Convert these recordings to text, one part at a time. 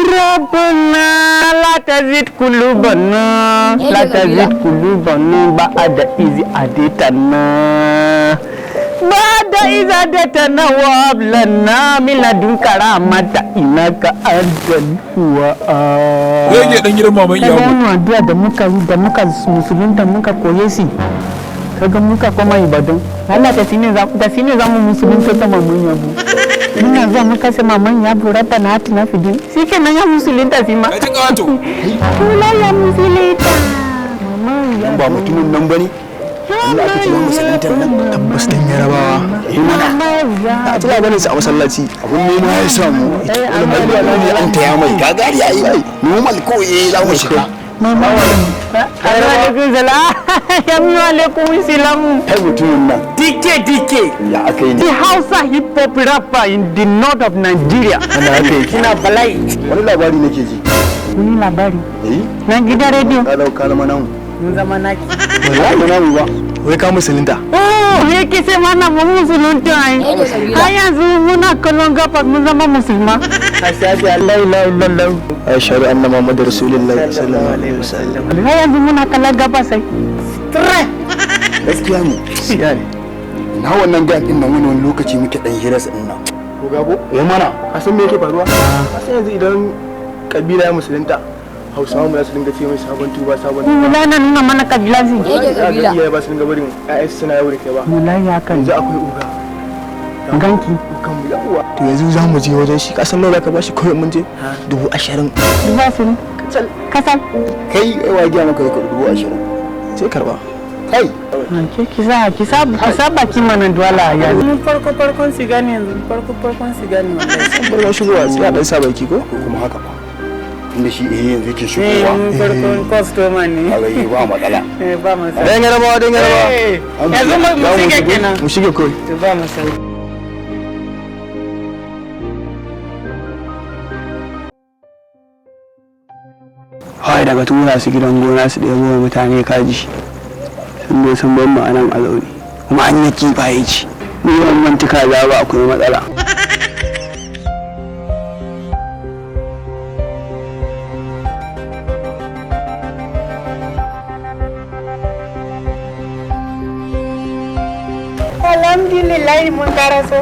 ربنا لا تزغ قلوبنا لا تزغ قلوبنا بعد إذ هديتنا بعد إذ هديتنا وهب لنا من لدنك رحمة إنك أنت الوهاب. Yake dan gidan maman Kaga Iyabo. Wannan addu'a da muka yi, da muka musulunta, muka koye shi, kaga muka koma Ibadan, Allah, da shine za da shine za mu musulunta ta maman Yabo. Muna zuwa muka sai maman Yabo ربنا آتنا في الدنيا, shikenan ya musulunta shi ma. Ka ji ƙato. Kula ya musulunta maman Yabo. Ba mutumin nan bane wanda aka ce musuluntar nan? Tabbas, dan Yarabawa. Eh mana. A ci labarin sa a masallaci. Abun nema ya samu. Wani mai ne an taya mai gagari ayi normal ko eh za mu shiga. Alaikum salam. Alaikum salam. Kai, mutumin nan. DK DK. Ya aka yi ne? The Hausa hip hop rapper in the north of Nigeria. Ana haka yake. Ina bala'i. Wani labari nake ji. Wani labari? Eh. Na gidan rediyo. Ka dauka zama namu. Mun zama naki. Wallahi namu ba wai ka musulunta. Oh, yake sai mana mun musulunta ai. Yake kabila. Har yanzu muna kallon gabas, mun zama musulma. أشهد أن لا إله إلا الله. أشهد أن محمد رسول الله صلى الله عليه وسلم. Har yanzu muna kallon gabas ai. Tre. Gaskiya ne. Gaskiya ne. Na wannan gan din nan, wani lokaci muke dan hira sa din nan. Ko gabo? Eh mana. Ka san me yake faruwa? Ka san yanzu idan kabila ya musulunta, Hausawa mu za su dinga ce mai sabon tuba, sabon tuba. Mula na nuna mana kabilanci. Yake Za ga kabila. iyaye ba su dinga barin ƴaƴansu suna yawo da kai ba. Mula ya kan. Yanzu akwai uga. Ganki. Ugan mu, yawa. To yanzu za mu je wajen shi. Ka san nawa zaka bashi kawai mun je? 20,000. 20,000. Kasal. Kai, ai wa gaya maka ka 20,000? Sai karba. Kai. Ke kisa kisa kisa baki mana duwala ya. Mun farko farkon siga ne yanzu, farko farkon siga ne wallahi. Barka shigowa, sai a dan sa baki ko. Ko kuma haka fa, tunda shi eh yanzu yake Eh, shigowa. mun farkon customer ne. Alai ba matsala. Eh, ba matsala. Dan Yarabawa, dan Yarabawa. Eh, yanzu mu shige kenan. Mu shige kawai. To, ba matsala. Kawai daga tura su gidan gona su ɗebo wa mutane kaji, sun zo sun bar mu a nan a zaune, kuma an yi kifaye ci ni wannan kaza ba, akwai matsala. Alhamdulillah, mun karaso.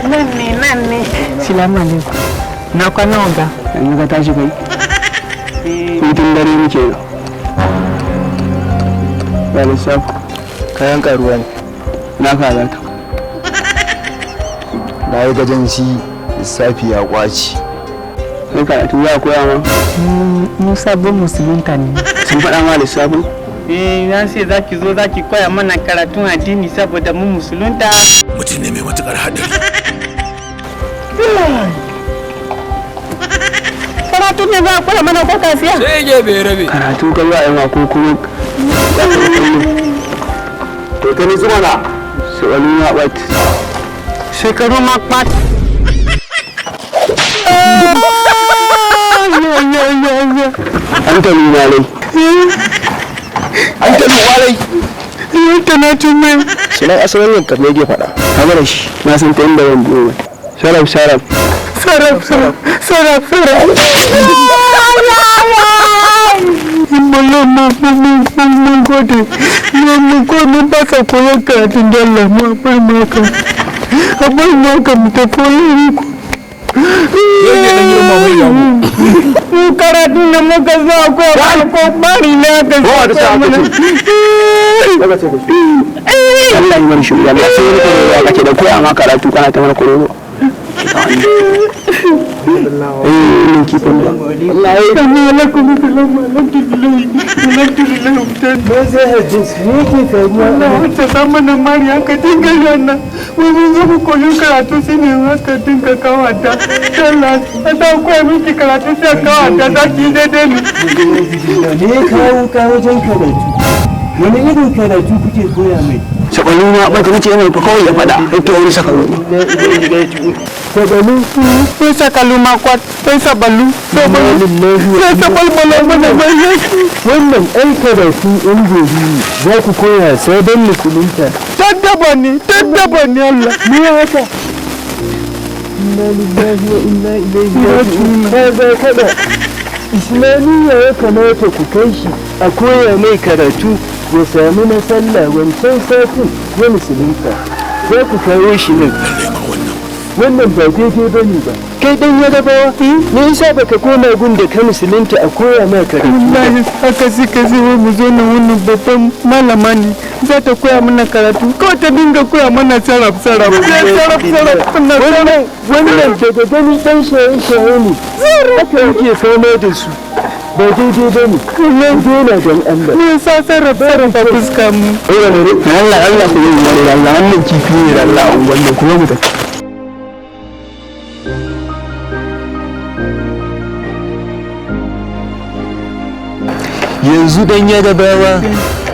Nan ne, nan ne. Salamu alaikum. Na kwana, oga. Yanzu ka tashi kai? Hutun dare muke yi ba lissafi. Kayan karuwa ne. Na kaza ta. Na yi gajanci, lissafi ya kwaci. Sai karatu za a koya ma? Mu sabon musulunta ne. Sun faɗa ma lissafin? Eh, na ce za ki zo za ki koya mana karatun addini saboda mu musulunta. Mutum ne mai matukar haɗari. Karatu ne za a koya mana ko kasiya? Sai gefe rabe. Karatu ka za a yi ma ko kuma To ka ni zuwa na. Su wani ma ɓat. Shekaru ma ɓat. Hankali na lai. An tabi walai. Sunan asalin yanka ne ke faɗa kamar shi, na san ta inda ban biyo ba. Sharaf sharaf. Sarraf sarraf sarraf sarraf. Mun gode. Mun ko mun ba sa koyon karatun dalla, mu bar mu haka. A bar mu haka mu tafi wani ku. Yake dan gidan maman Iyabo. Mu karatu na muka zo ko ko bari na ka Ko da sa aka ce. Allah yi mana shiru, Allah sai wani kororo kake da koya ma karatu, kana ta mana kororo. Eh, nan kifin ba. Assalamu alaikum, alhamdulillah, alhamdulillah. Wacce ta mana mari aka dinga yana wai mun zo mu koyi karatu, shi ne aka dinga kawata. Allah a ta koya miki karatu sai kawata za ki yi daidai ne. Me ya kawo ka wajen karatu? Wani irin karatu kuke koya mai? Sakwani ma ɓata nace yana fa kawai ya faɗa ya to wani sakalu. Sabalu. Sai sakalu ma kwat, sai sabalu, sabalu, sai sabalbalo mana bai. Wannan ai karatu yan gobe ne za ku koya sabon musulunta. Taddaba ne, taddaba ne Allah. Me haka? Inna lillahi wa inna ilaihi raji'un. Kaza kada islamiyya ya kamata ku kai shi a koya mai karatu ya sami na sallah. Wancan satin ya musulunta, za ku kawo shi nan. Lallai ma wannan. Wannan ba daidai ba ne ba. Kai dan Yarabawa, me yasa baka koma gun da ka musulunta a koya mai karatu ba? Wallahi haka suka ce wai mu zo nan, wannan babban malama ne za ta koya mana karatu. Kawai ta dinga koya mana sarraf sarraf sarraf sarraf sarraf. Wannan daga gani dan shaye shaye ne. Haka yake fama da su, ba daidai ba ne. Ku daina don Allah. Me yasa sarraf sarraf a fuska mu? Allah Allah, ku yi wani Allah, wannan kifi ne da Allah wannan kuma mu tafi. Yanzu dan Yarabawa,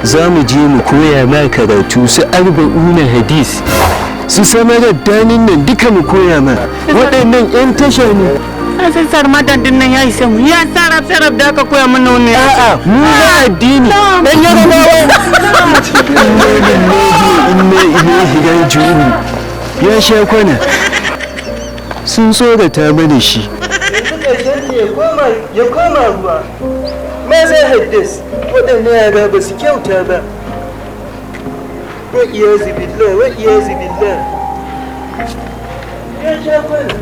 za mu je mu koya ma karatu, su arba'una hadis, su samarar danin nan, duka mu koya ma. Waɗannan 'yan tasha ne. Ai sai sarmatan din nan ya isa mu ya sarraf sarraf da aka koya mana wannan. A'a, mu na addini, dan Yarabawa. Inna ilaihi raji'un. Ya sha kwana, sun tsorata mana shi. Ya koma ruwa ma zai haddis. Waɗannan yara ba su kyauta ba. Wa iyazu billah, wa iyazu billah. Ya sha kwana.